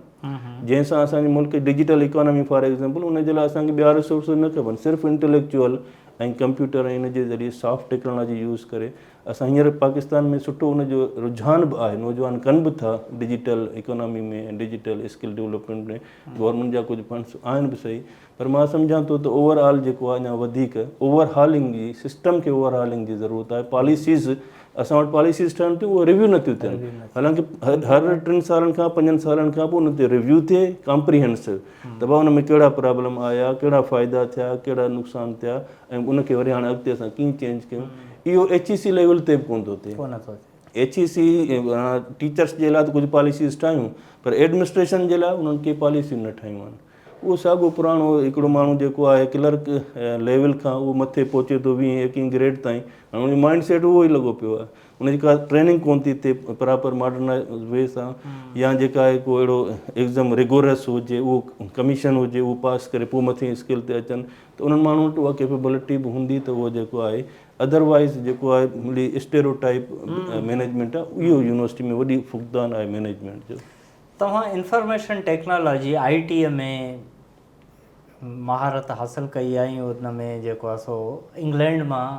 جنهن سان اسان جي ملڪ ڊجيٽل اڪانامي فار ايگزامپل ان جي لاء اسان کي ٻيا ريسورسز نه کپن صرف انٽليڪچوئل ۽ ڪمپيوٽر ۽ ان جي ذريعي سافٽ ٽيڪنالاجي يوز ڪري اسان هينئر پاڪستان ۾ سٺو ان جو رجحان به آهي نوجوان ڪن به ٿا digital economy ۾ digital skill development ۾ government جا ڪجهه فنڊس آهن به صحيح پر مان سمجهان ٿو ته اوور آل جيڪو آهي اڃا وڌيڪ اوور هالنگ جي سسٽم کي اوور هالنگ جي ضرورت آهي پاليسيز اسان وٽ پاليسيز ٺهن ٿيون اهي ريويو نٿيون ٿين حالانڪه هر 3 سالن کان 5 سالن کان پوء ان تي ريويو ٿئي ڪامپريهنسو ته ڀاء ان ۾ ڪهڙا پرابلم آيا ڪهڙا فائدا ٿيا ڪهڙا نقصان ٿيا ۽ ان کي وري هاڻي اڳتي اسان ڪيئن چينج ڪيون اهو ايڇ اي سي ليول تي به ڪونه ٿو ٿئي ايڇ اي سي ٽيچرس جي لاء ته ڪجهه پاليسيز ٺاهيون پر ايڊمنسٽريشن جي لاء انهن ڪي پاليسيون نه ٺاهيون آهن اهو ساڳيو پراڻو هڪڙو ماڻهو جيڪو آهي ڪلرڪ ليول کان اهو مٿي پهچي ٿو ويهين ايڪيهين گريڊ تائين هاڻي ان جو مائنڊ سيٽ اهو ئي لڳو پيو آهي ان جي ڪا ٽريننگ ڪونه ٿي ٿئي پراپر ماڊرنائز وي سان يا جيڪا آهي ڪو اهڙو ايگزام ريگورس هجي اهو ڪميشن هجي اهو پاس ڪري پوء مٿين اسڪيل تي اچن ته انهن ماڻهن وٽ اها ڪيپيبلٽي به هوندي ته اهو جيڪو آهي ادروائز جيڪو آهي مڙئي اسٽيرو ٽائپ مينيجمينٽ آهي اهو يونيورسٽي ۾ وڏي فقدان آهي مينيجمينٽ جو. توهان انفارميشن ٽيڪنالاجي، آء ٽي، ۾ مهارت حاصل ڪئي آهي ۽ ان ۾ جيڪو آهي سو انگلينڊ مان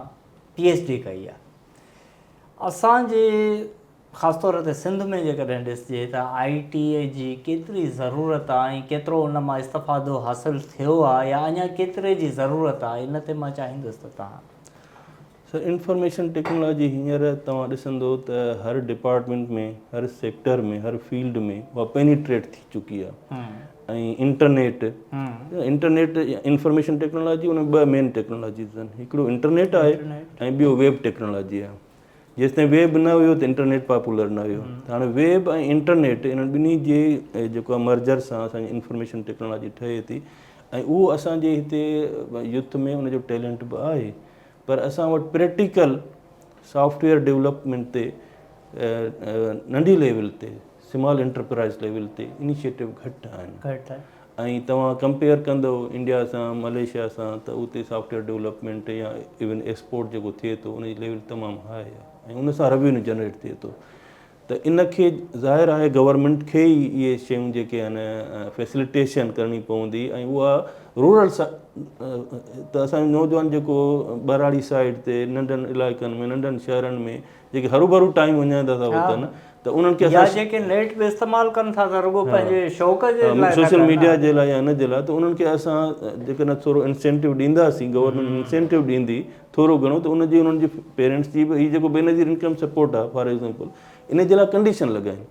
پي ايڇ ڊي ڪئي آهي. اسان جي خاص طور تي سنڌ ۾ جيڪڏهن ڏسجي ته آء ٽي جي ڪيتري ضرورت آهي ۽ ڪيترو ان مان استفادو حاصل ٿيو آهي يا اڃا ڪيتري جي ضرورت آهي ان تي مان چاهيندس ته توهان. سر انفارميشن ٽيڪنالاجي هينئر توهان ڏسندو ته هر ڊپارٽمينٽ ۾ هر سيڪٽر ۾ هر فيلڊ ۾ اها پينيٽريٽ ٿي چڪي آهي ۽ انٽرنيٽ انٽرنيٽ انفارميشن ٽيڪنالاجي ان ۾ ٻه مين ٽيڪنالاجيز آهن هڪڙو انٽرنيٽ آهي ۽ ٻيو ويب ٽيڪنالاجي آهي جيستائين ويب نه هيو ته انٽرنيٽ پاپولر نه هيو ته هاڻي ويب ۽ انٽرنيٽ انهن ٻنهي جي جيڪو آهي مرجر سان اسان جي انفارميشن ٽيڪنالاجي ٺهي ٿي ۽ اهو اسان جي هتي يوٿ ۾ ان جو ٽيلنٽ به آهي پر اسان وٽ پريڪٽيڪل سافٽ ويئر ڊولپمينٽ تي ننڍي ليول تي سمال انٽرپرائز ليول تي انيشيٽو گهٽ آهن گهٽ آهن ۽ توهان ڪمپيئر ڪندو انڊيا سان ملائيشيا سان ته اتي سافٽ ويئر ڊولپمينٽ يا ايون ايڪسپورٽ جيڪو ٿئي ٿو ان جي ليول تمام هاء آهي ۽ ان سان روينيو جنريٽ ٿئي ٿو ته ان کي ظاهر آهي گورنمينٽ کي ئي اهي شيون جيڪي آهن فيسليٽيشن ڪرڻي پوندي ۽ اها رورل ته اسان جو نوجوان جيڪو ٻهراڙي سائيڊ تي ننڍن علائقن ۾ ننڍن شهرن ۾ جيڪي هروڀرو ٽائيم وڃائيندا ٿا وتن ته انهن کي يا جيڪي نيٽ به استعمال ڪن ٿا ته رڳو پنهنجي شوق جي لاء سوشل ميڊيا جي لاء يا ان جي لاء ته انهن کي اسان جيڪڏهن ٿورو انسينٽو ڏينداسين گورنمينٽ انسينٽو ڏيندي ٿورو گهڻو ته ان جي انهن جي پيرنٽس جي به هي جيڪو بينظير انڪم سپورٽ آهي فار ايگزامپل ان جي لاء ڪنڊيشن لڳائين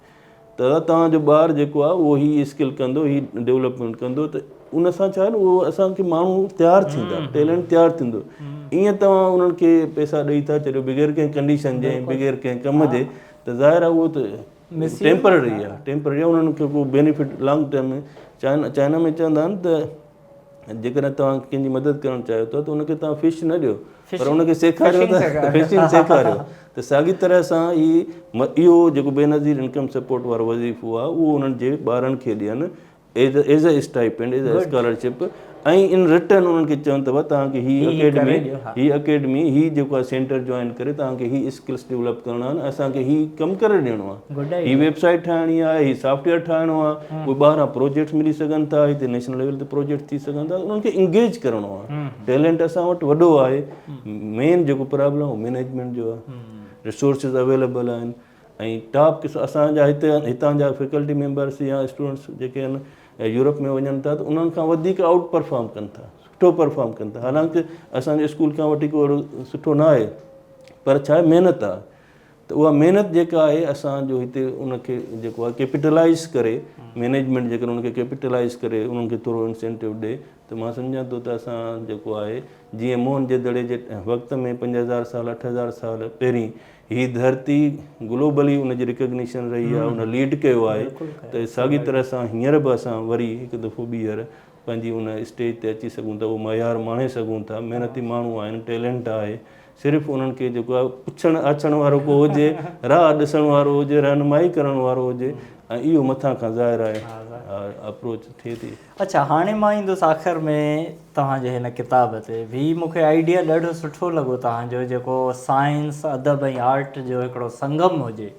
ته دادا توهان جو ٻار جيڪو آهي اهو هي اسڪل ڪندو هي ڊولپمينٽ ڪندو ته ان سان ڇا آهي نه اهو اسان کي ماڻهو تيار ٿيندا ٽيلنٽ تيار ٿيندو ائين توهان انهن کي پئسا ڏئي ٿا ڇڏيو بغير ڪنهن ڪنڊيشن جي بغير ڪنهن ڪم جي ته ظاهر آهي اهو ته ٽيمپرري آهي ٽيمپرري آهي انهن کي ڪو benefit long term ۾ China China ۾ چوندا آهن ته جيڪڏهن توهان ڪنهن جي مدد ڪرڻ چاهيو ٿا ته ان کي توهان فش نه ڏيو پر ان کي سيکاريو ته فشنگ سيکاريو ته ساڳي طرح سان هي اهو جيڪو بينظير انڪم سپورٽ وارو وظيفو آهي اهو انهن جي ٻارن کي ڏين as as a stipend as a scholarship ۽ in return انهن کي چون ته توهان کي هي اڪيڊمي هي اڪيڊمي هي جيڪو آهي سينٽر جوائن ڪري توهان کي هي اسڪلس ڊولپ ڪرڻا آهن اسان کي هي ڪم ڪري ڏيڻو آهي هي ويب سائيٽ ٺاهڻي آهي هي سافٽ ويئر ٺاهڻو آهي اهي ٻاهران پروجيڪٽس ملي سگهن ٿا هتي نيشنل ليول تي پروجيڪٽ ٿي سگهن ٿا انهن کي انگيج ڪرڻو آهي ٽيلنٽ اسان وٽ وڏو آهي مين جيڪو پرابلم اهو مينيجمينٽ جو آهي ريسورسز اويليبل آهن ۽ ٽاپ قسم اسان جا هتي هتان جا فيڪلٽي ميمبرس يا اسٽوڊنٽس جيڪي آهن يورپ ۾ وڃن ٿا ته انهن کان وڌيڪ آئوٽ پرفارم ڪن ٿا سٺو پرفارم ڪن ٿا حالانڪه اسان جو اسڪول کان وٺي ڪو اهڙو سٺو نه آهي پر ڇا آهي محنت آهي ته اها محنت جيڪا آهي اسان جو هتي ان کي جيڪو آهي ڪيپيٽلائز ڪري مينيجمينٽ جيڪڏهن ان کي ڪيپيٽلائز ڪري انهن کي ٿورو انسينٽو ڏي ته مان سمجهان ٿو ته اسان جيڪو آهي جيئن موهن جي دڙي جي وقت ۾ 5000 سال 8000 سال پهرين هي ڌرتي گلوبلي ان جي ريڪگنيشن رهي آهي ان ليڊ ڪيو آهي ته ساڳي طرح سان هينئر به اسان وري هڪ دفعو ٻيهر پنهنجي ان اسٽيج تي اچي سگهون ٿا اهو معيار ماڻي سگهون ٿا محنتي ماڻهو آهن ٽيلنٽ آهي صرف انهن کي جيڪو آهي پڇڻ آڇڻ وارو ڪو هجي، راهه ڏسڻ وارو هجي، رهنمائي ڪرڻ وارو هجي ۽ اهو مٿان کان ظاهر آهي اپروچ ٿئي ٿي. اڇا هاڻي مان ايندس آخر ۾ توهان جي هن ڪتاب تي. هي مون کي آئيڊيا ڏاڍو سٺو لڳو توهان جو جيڪو سائنس، ادب ۽ آرٽ جو هڪڙو سنگم هجي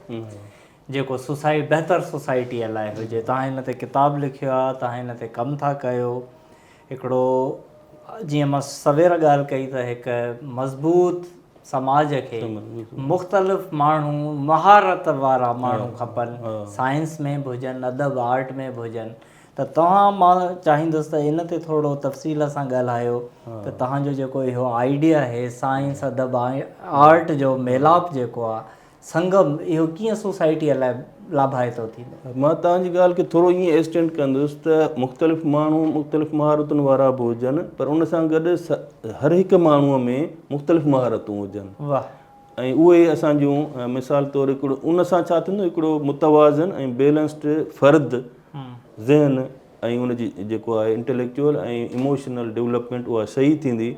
جيڪو سوسائي بهتر سوسائٽيء لاء هجي. توهان هن تي ڪتاب لکيو آهي، توهان هن تي ڪم ٿا ڪيو. هڪڙو جيئن مان سوير ڳالهه ڪئي ته هڪ مضبوط سماج کي مختلف ماڻهو مهارت وارا ماڻهو کپن سائنس ۾ به هجن ادب آرٽ ۾ به هجن ته توهان مان چاهيندس ته ان تي ٿورو تفصيل سان ڳالهايو ته توهان جو جيڪو اهو آئيڊيا آهي سائنس ادب آرٽ جو ميلاپ جيڪو آهي سنگم اهو ڪيئن سوسائٽيء لاء لاڀائتو ٿيندو؟ مان توهان جي ڳالهه کي ٿورو ائين ايڪسٽينڊ ڪندس ته مختلف ماڻهو مختلف مهارتن وارا به هجن پر ان سان گڏ هر هڪ ماڻهوء ۾ مختلف مهارتون هجن واهه. ۽ اهي اسان جون مثال طور هڪڙو ان سان ڇا ٿيندو هڪڙو متوازن ۽ بيلنسڊ فرد ذهن ۽ ان جي جيڪو آهي انٽليڪچوئل ۽ ايموشنل ڊولپمينٽ اها صحيح ٿيندي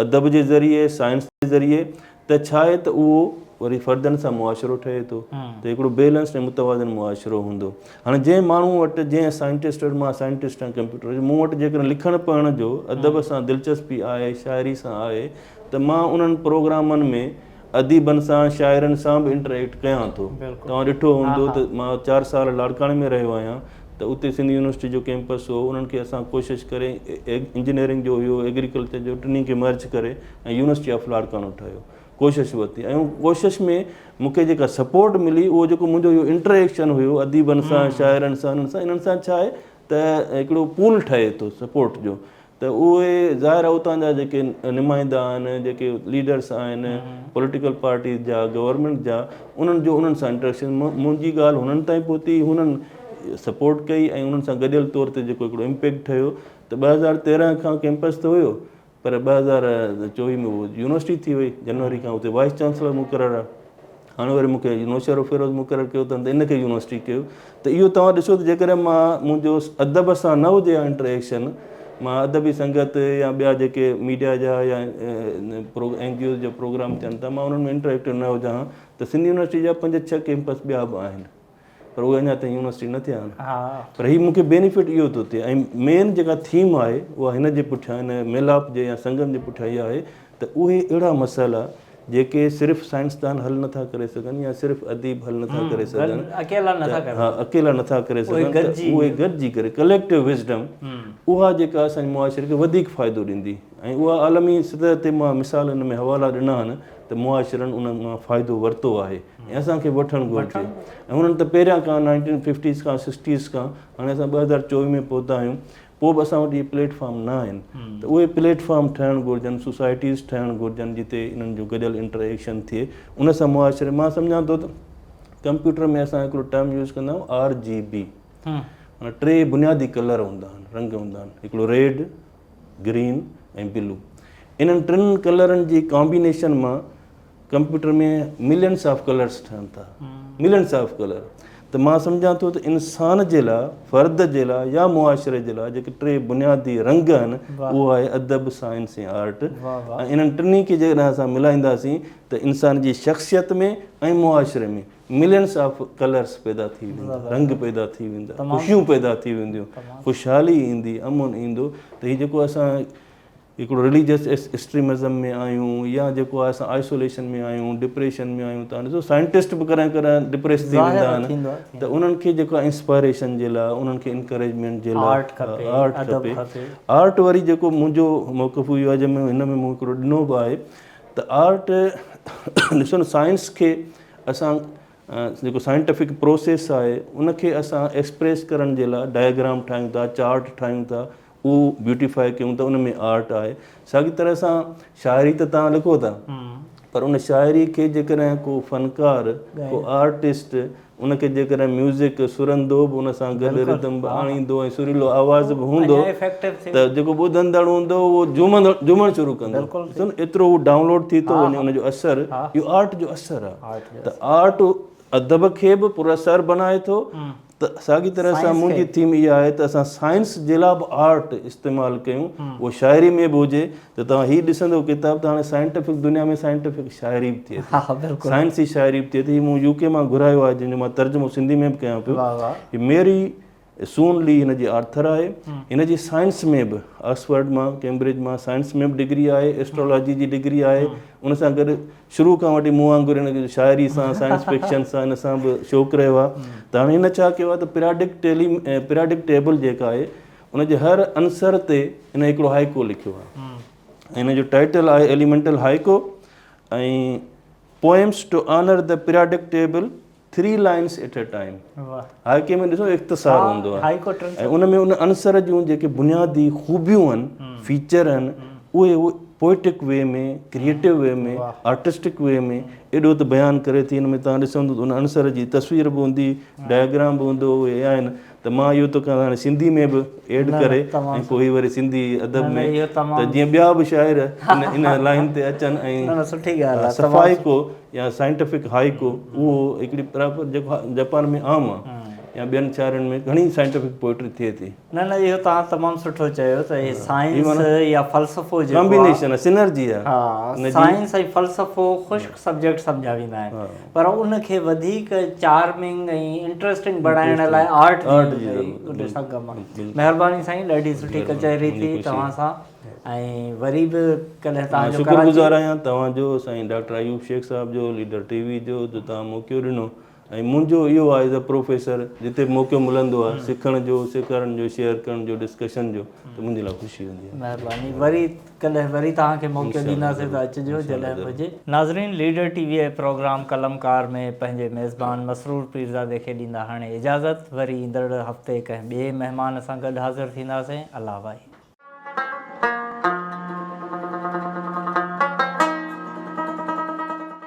ادب جي ذريعي سائنس جي ذريعي ته ڇا آهي ته اهو وري فردن سان معاشرو ٺهي ٿو ته هڪڙو بيلنسڊ ۽ متوازن معاشرو هوندو. هاڻي جنهن ماڻهو وٽ جنهن سائنٽسٽ وٽ مان سائنٽسٽ آهيان ڪمپيوٽر جو مون وٽ جيڪڏهن لکڻ پڙهڻ جو ادب سان دلچسپي آهي شاعري سان آهي ته مان انهن پروگرامن ۾ اديبن سان شاعرن سان به انٽر ايڪٽ ڪيان ٿو. توهان ڏٺو هوندو ته مان چار سال لاڙڪاڻي ۾ رهيو آهيان ته اتي سنڌ يونيورسٽي جو ڪيمپس هو انهن کي اسان ڪوشش ڪري انجنيئرنگ جو هيو ايگريڪلچر جو ٽنهي کي مرج ڪري ۽ يونيورسٽي آف لاڙڪاڻو ٺاهيو ڪوشش ورتي ۽ ان ڪوشش ۾ مون کي جيڪا سپورٽ ملي اهو جيڪو منهنجو اهو انٽر ايڪشن هيو اديبن سان شاعرن سان انهن سان انهن سان ڇا آهي ته هڪڙو پول ٺهي ٿو سپورٽ جو ته ته اهي ظاهر آهي اتان جا جيڪي نمائندا آهن جيڪي ليڊرس آهن پوليٽيڪل پارٽيز جا گورنمينٽ جا انهن جو انهن سان انٽريڪشن منهنجي ڳالهه هنن تائين پهتي هنن سپورٽ ڪئي ۽ انهن سان گڏيل طور تي جيڪو هڪڙو امپيڪٽ ٺهيو ته 2013 کان ڪيمپس ته هيو پر 2024 ۾ اهو يونيورسٽي ٿي وئي جنوري کان اتي وائيس چانسلر مقرر آهي هاڻي وري مون کي نوشهروفيروز مقرر ڪيو اٿن ته ان کي يونيورسٽي ڪيو ته اهو توهان ڏسو ته جيڪڏهن مان منهنجو ادب سان نه هجي ها انٽريڪشن مان ادبي سنگت يا ٻيا جيڪي ميڊيا جا يا اين جي اوز جا پروگرام ٿين ٿا مان انهن ۾ انٽريڪٽو نه هجان ها ته سنڌ يونيورسٽي جا پنج ڇهه ڪيمپس ٻيا به آهن پر اهي اڃا تائين يونيورسٽي نه ٿيا آهن پر هي مون کي بينيفٽ اهو ٿو ٿئي ۽ مين جيڪا ٿيم آهي اها هن جي پٺيان هن ميلاپ جي يا سنگم جي پٺيان اها آهي ته اهي اهڙا مسئلا جيڪي صرف سائنسدان حل نٿا ڪري سگهن يا صرف اديب حل نٿا ڪري سگهن اڪيلا نٿا ڪري ها اڪيلا نٿا ڪري سگهن ته اهي گڏجي ڪري ڪليڪٽو وزڊم اها جيڪا اسان جي معاشري کي وڌيڪ فائدو ڏيندي ۽ اها عالمي سطح تي مان مثال ان ۾ حوالا ڏنا آهن ته معاشرن ان مان فائدو ورتو آهي ۽ اسان کي وٺڻ گهرجي ۽ انهن ته پهريان کان نائنٽين ففٽيز کان سڪسٽيز کان هاڻي اسان 2024 ۾ پهتا آهيون پوء به اسان وٽ اهي پليٽ فارم نه آهن ته اهي پليٽ فارم ٺهڻ گهرجن سوسائٽيز ٺهڻ گهرجن جتي انهن جو گڏيل انٽر ايڪشن ٿئي ان سان معاشري مان سمجهان ٿو ته ڪمپيوٽر ۾ اسان هڪڙو ٽرم يوز ڪندا آهيون آر جي بي معنيٰ ٽي بنيادي ڪلر هوندا آهن رنگ هوندا آهن هڪڙو ريڊ گرين ۽ بلو انهن ٽن ڪلرن جي ڪامبينيشن مان ڪمپيوٽر ۾ ملينس آف ڪلرس ٺهن ٿا ملينس آف ڪلر ته مان سمجهان ٿو ته انسان جي لاء فرد جي لاء يا معاشري جي لاء جيڪي ٽي بنيادي رنگ آهن اهو آهي ادب سائنس ۽ آرٽ ۽ انهن ٽنهي کي جيڪڏهن اسان ملائينداسين ته انسان جي شخصيت ۾ ۽ معاشري ۾ ملينس آف ڪلرس پيدا ٿي ويندا رنگ پيدا ٿي ويندا خوشيون پيدا ٿي وينديون خوشحالي ايندي امن ايندو ته هي جيڪو اسان هڪڙو رليجس ايڪسٽريمزم ۾ آهيون يا جيڪو آهي اسان آئسوليشن ۾ آهيون ڊپريشن ۾ آهيون تان ڏسو سائنٽسٽ به ڪڏهن ڪڏهن ڊپريس ٿي ويندا آهن ته انهن کي جيڪو آهي انسپائريشن جي لاء انهن کي انڪريجمينٽ جي لاء آرٽ کپي آرٽ وري جيڪو منهنجو موقف اهو آهي جنهن ۾ هن ۾ مون هڪڙو ڏنو به آهي ته آرٽ ڏسو نه سائنس کي اسان جيڪو سائنٽيفڪ پروسيس آهي ان کي اسان ايڪسپريس ڪرڻ جي لاء ڊائگرام ٺاهيون ٿا چارٽ ٺاهيون ٿا اهو بيوٽيفائي ڪيون ته ان ۾ آرٽ آهي. ساڳي طرح سان شاعري ته توهان لکو ٿا پر ان شاعري کي جيڪڏهن ڪو فنڪار ڪو آرٽسٽ ان کي جيڪڏهن ميوزڪ سرندو به ان سان گڏ ردم به آڻيندو ۽ سريلو آواز به هوندو ته جيڪو ٻڌندڙ هوندو اهو جهومندو جهومڻ شروع ڪندو ڏسو نه ايترو هو ڊائونلوڊ ٿي ٿو وڃي ان جو اثر اهو آرٽ جو اثر آهي ته آرٽ ادب کي به پر اثر بڻائي ٿو ته ساڳي طرح سان منهنجي ٿيم اها آهي ته اسان سائنس جي لاء به آرٽ استعمال ڪيون اهو شاعري ۾ به هجي ته توهان هي ڏسندو ڪتاب ته هاڻي سائنٽيفڪ دنيا ۾ سائنٽيفڪ شاعري به ٿئي ٿي سائنسي شاعري به ٿئي ٿي هي مون يو ڪي مان گهرايو آهي جنهن جو مان ترجمو سنڌي ۾ به ڪيان پيو هي ميري سون لي هن جي آرٿر آهي هن جي سائنس ۾ به آڪسفرڊ مان ڪيمبرج مان سائنس ۾ به ڊگري آهي ايسٽرولاجي جي ڊگري آهي ان سان گڏ شروع کان وٺي مون وانگر هن کي شاعري سان سائنس فڪشن سان ان سان به شوق رهيو آهي ته هاڻي هن ڇا ڪيو آهي ته پرياڊڪ ٽيلي پرياڊڪ ٽيبل جيڪا آهي ان جي هر عنصر تي هن هڪڙو هائيڪو لکيو آهي ۽ هن جو ٽائيٽل آهي elemental haiku ۽ poems to honour the periodic table three lines at a time هائيڪي ۾ ڏسو اختصار هوندو آهي ۽ ان ۾ ان عنصر جون جيڪي بنيادي خوبيون آهن فيچر آهن اهي هو poetic way ۾ creative way ۾ artistic way ۾ ايڏو ته بيان ڪري ٿي ان ۾ تان ڏسندو ته ان عنصر جي تصوير به هوندي ڊائگرام به هوندو اهي آهن ته مان اهو ٿو ڪيان هاڻي سنڌي ۾ به ايڊ ڪري ۽ پوء هي وري سنڌي ادب ۾ ته جيئن ٻيا به شاعر ان ان لائن تي اچن ۽ سٺي ڳالهه آهي صفائي يا سائنٽيفڪ هائيڪو اهو هڪڙي پراپر جيڪو جپان ۾ عام آهي يا ٻين شاعرن ۾ گهڻي سائنٽيفڪ پوئٽري ٿئي ٿي. نه نه اهو توهان تمام سٺو چيو ته هي سائنس يا فلسفو جيڪو آهي ڪمبينيشن آهي سنرجي آهي ها سائنس ۽ فلسفو خشڪ سبجيڪٽ سمجهيا ويندا آهن پر ان کي وڌيڪ چارمنگ ۽ انٽريسٽنگ بڻائڻ لاء آرٽ جي ضرورت آهي. مهرباني سائين ڏاڍي سٺي ڪچهري ٿي توهان سان. ۽ وري به ڪڏهن توهان جو شڪر گذار آهيان توهان جو سائين ڊاڪٽر ايوب شيخ صاحب جو ليڊر ٽي وي جو جو توهان موقعو ڏنو ۽ منهنجو اهو آهي ايز اي پروفيسر جتي به موقعو ملندو آهي سکڻ جو سيکارڻ جو شيئر ڪرڻ جو ڊسڪشن جو ته منهنجي لاء خوشي هوندي آهي. مهرباني وري ڪڏهن وري توهان کي موقعو ڏينداسين ته اچجو جڏهن به هجي. ناظرين ليڊر ٽي وي ۽ پروگرام قلمڪار ۾ پنهنجي ميزبان مسرور پيرزادي کي ڏيندا هاڻي اجازت وري ايندڙ هفتي ڪنهن ٻئي مهمان سان گڏ حاضر ٿينداسين الله واهي.